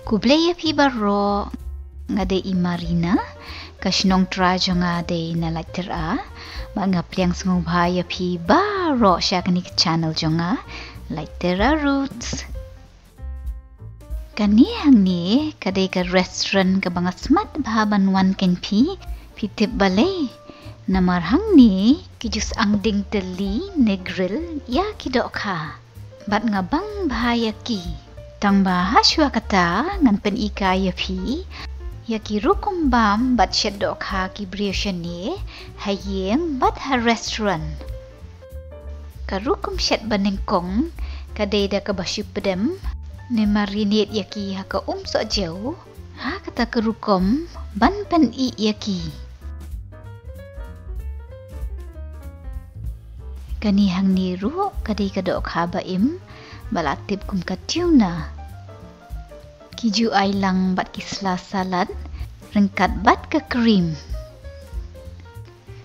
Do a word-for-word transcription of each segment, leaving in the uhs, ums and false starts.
Khublei ïa phi baroh. Nga dei i Marina, ka shnong trai jong nga dei na Laityra. Bad nga pdiang sngewbha ïa phi baroh sha kane ka channel jong nga, Laityra Roots. Kane hangne ka dei ka restaurant kaba nga smat bha ban wan kein phi. Phi tip balei? Namar hangne ki ju syang ding tylli ne grill ïa ki dohkha. Bad nga bang bha ïa ki. Tang ba ha shuwa kata ngan pynhikai ïa phi ïa ki rukom bam bad shet dohkha ki briew shane ha ïing bad ha restaurant. Ka rukom shet banyngkong ka dei da kaba shu pdem ne marinate ïa ki ha ka um sohjew. Ha kata ka rukom ban pynhih ïa ki. Kane hangne ruh ka dei ka dohkha ba im ba la tip kum ka tuna. Ki ju ai lang bad ki sla salad ryngkat bad ka cream.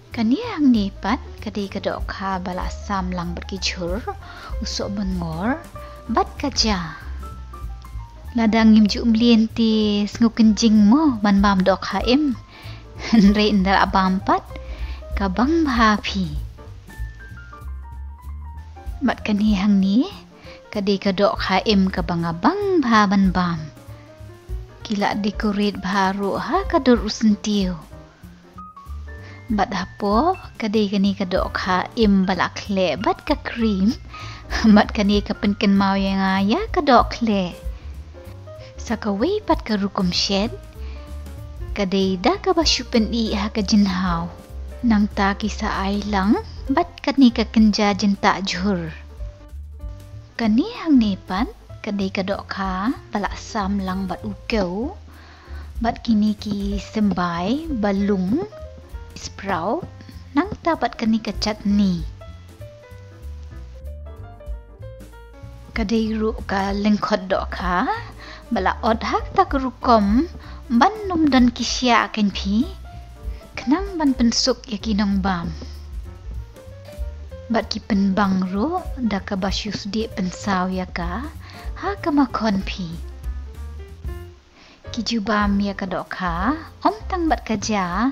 Kane hangne pat ka dei ka dohkha ba la sam lang bad ki jhur, u sohbangor bad ka ja. Lada ngim ju mlien te sngewkynjing mo ban bam dohkha im. Hynrei ynda la bam pat ka bang bha phi. Bad kane hangne ka dei ka dohkha im kaba nga bang bha ban bam. Ki la decorate bha ruh ha ka dur u syntiew. Bad hapoh ka dei kane ka dohkha im ba la khleh bad ka cream. Bad kane ka pynkynmaw ïa nga ïa ka dohkhleh. Sa kawei pat ka rukom shet ka dei da kaba shu pynhih ha ka jynhaw. Nangta ki sa ai lang bad kane ka kynja jyntah jhur. Kane hangne pat ka dei ka dohkha ba la sam lang bad u kew bad kine ki symbai, balung, sprout, nangta bad kane ka chutney. Ka dei ruh ka lyngkhot dohkha ba la ot ha kata ka rukom ban ym don ki shiah kein phi, khnang ban pynsuk ïa ki nongbam. Bad ki pynbang ruh da kaba shu sdieh pynsaw ïa ka ha ka makhon phi. Ki ju bam ïa ka dohkha ym tang bad ka ja,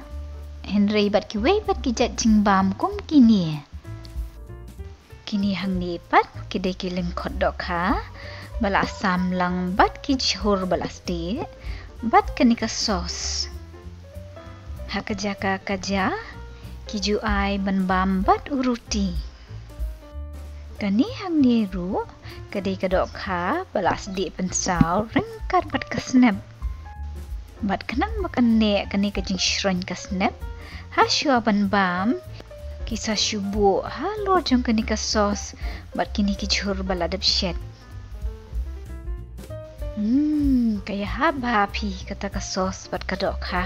hynrei bad kiwei pat ki jait jingbam kum kine. Kine hangne pat ki dei ki lyngkhot dohkha ba la sam lang bad ki jhur ba la sdieh bad kane ka sauce. Ha ka jaka ka ja ki ju ai ban bam bad u ruti. Kane hangne ruh ka dei ka dohkha ba la sdieh pynsaw ryngkat bad ka snep. Bad khnang ba kan neh kane ka jingshroiñ ka snep, ha shuwa ban bam ki sa shu buh halor jong kane ka sauce bad kine ki jhur ba la dep shet. Hmm, ka ïahap bha phi kata ka sauce bad ka dohkha.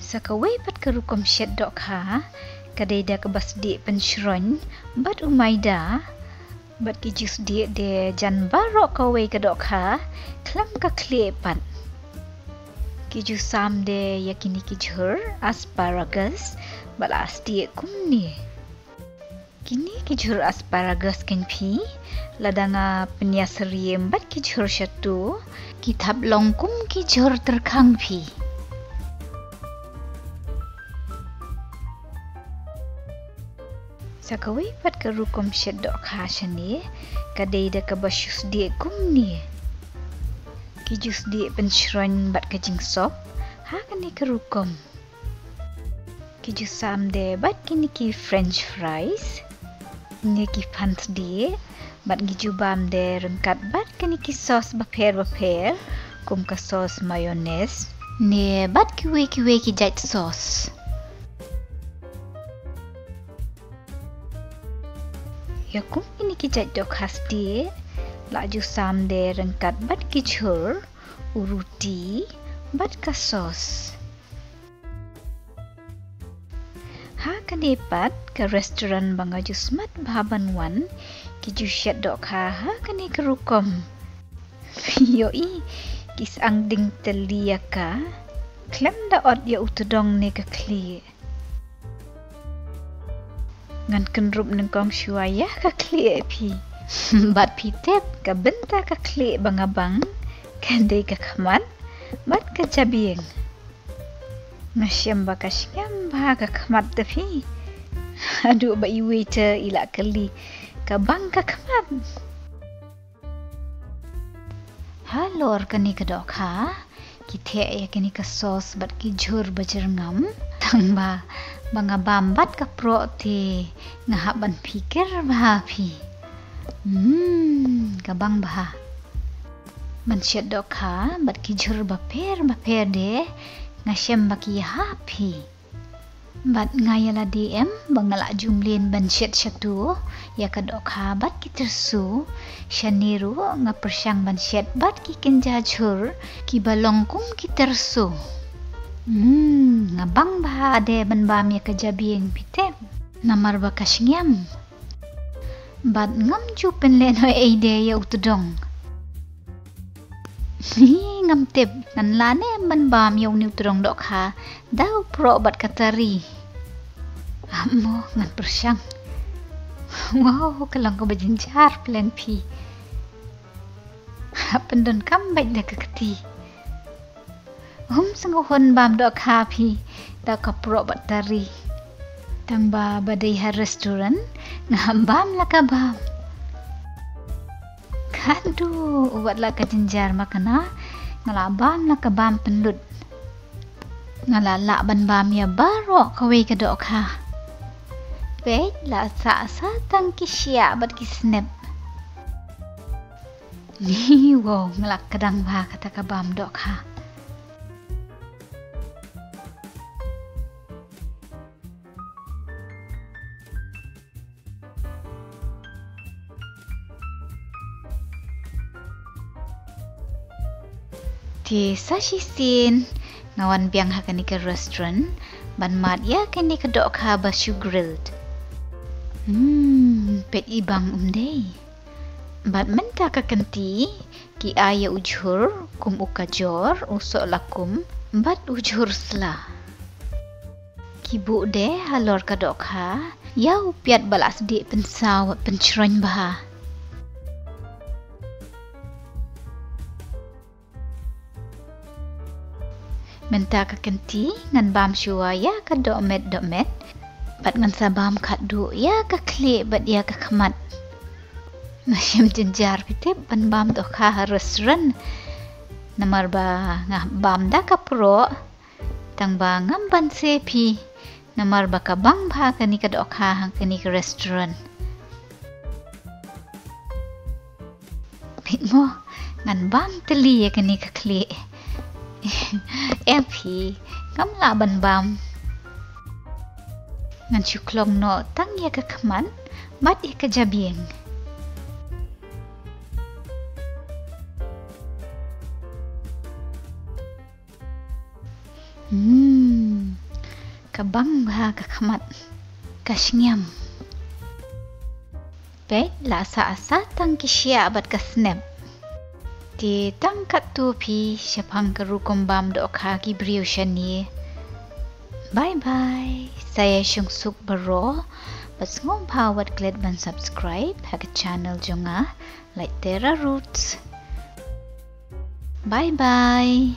Sa kawei pat ka rukom shet dohkha ka dei da kaba sdieh pynshroiñ bad u maida. Bad ki ju sdieh de jan baroh kawei ka dohkha khlem ka khlieh pat. Ki ju sam de ïa kine ki jhur asparagus ba la sdieh kumne. Kine ki jhur asparagus kein phi, lada nga pynïasyriem bad ki jhur shatu, ki thap long kum ki jhur tyrkhang phi. Sa kawei pat ka rukom shet dohkha shane ka dei da kaba shu sdieh kumne. Ki ju sdieh pynshroiñ bad ka jingsop ha kane ka rukom. Ki ju sam de bad kine ki french fries ne ki phan sdieh, bad ngi ju bam de ryngkat bad kine ki sauce bapher bapher, kum ka sauce mayonnaise ne bad kiwei kiwei ki jait sauce. Ïa kum kine ki jait dohkha sdieh la ju sam de ryngkat bad ki jhur, u ruti bad ka sauce. Ha kane pat ka restaurant ba nga ju smat bha ban wan, ki ju shet dohkha ha kane ka rukom. Ïohi, ki syang ding tylli ïa ka, khlem da ot ïa u tdong ne ka khlieh. Ngan kynrup nyngkong shuwa ïa ka khlieh phi. Bad phi tip ka bynta ka khlieh ba nga bang ka dei ka khmat bad ka jabieng. Nga shem ba ka sngem bha ka khmat te phi. Haduh ba i waiter i la kylli ka bang ka khmat. Halor kane ka dohkha ki theh ïa kane ka sauce bad ki jhur ba jyrngam. Tang ba ba nga bam bad ka proh te nga hap ban phikir bha phi. Hmm, ka bang bha. Ban shet dohkha bad ki jhur bapher bapher de nga shem ba ki ïahap phi. Bad nga ïa lade em ba nga la ju mlien ban shet shatu ïa ka dohkha bad ki tyrsu. Shane ruh nga pyrshang ban shet bad ki kynja jhur kiba long kum ki tyrsu. Hmm, nga bang bha de ban bam ïa ka jabieng phi tip. Namar ba ka sngem. Bad ngam ju pynlehnoh ei de ïa u tdong. Hi, ngam tip ngan lah ne em ban bam ïa une u tdong dohkha da u proh bad ka tari. Hap mo, ngan pyrshang. Wow, ka long kaba jynjar plan phi. Hap pyndonkam beit da ka kti. Um sngewhun bam dohkha phi da ka proh bad tari. Tang ba ba dei ha restaurant nga bam la ka bam. Khadu, wat la ka jynjar ma kane nga la bam la ka bam pynlut. Nga la lah ban bam ïa baroh kawei ka dohkha. Peit, la sah sa tang ki shiah bad ki snep. Ni, wow, nga la kdang bha kata ka bam dohkha. Te sa shisien nga wan biang ha kane ka restaurant ban mad ïa kane ka dohkha ba shu grilled. Hmm, peit i bang um dei. Bad mynta ka kynti ki ai ïa u jhur kum u kajor, u soh lakum bad u jhur sla. Ki buh de halor ka dohkha ïa u piat ba la sdieh pynsaw bad pynshroiñ bha. Mynta ka kynti ngan bam shuwa ïa ka dohmet dohmet bad ngan sa bam khadduh ïa ka khlieh bad ïa ka khmat. Nga shem jynjar phi tip ban bam dohkha ha restaurant. Namar ba nga bam da ka proh. Tang ba ngam banse phi namar ba ka bang bha kane ka dohkha ha kane ka restaurant. Peit mo, ngan bam tylli ïa kane ka khlieh. Em phi, ngam lah ban bam. Ngan shu khlong noh tang ïa ka khmat bad ïa ka jabieng. Hmm, ka bang bha ka khmat, ka sngem. Peit, la sah sa tang ki shiah bad ka snep. Te tang katto phi shaphang ka rukom bam dohkha ki briew shane. Bye bye. Sa ïa shong suk baroh bad sngewbha wat klet ban subscribe ha ka channel jong nga, Laitera Roots. Bye bye.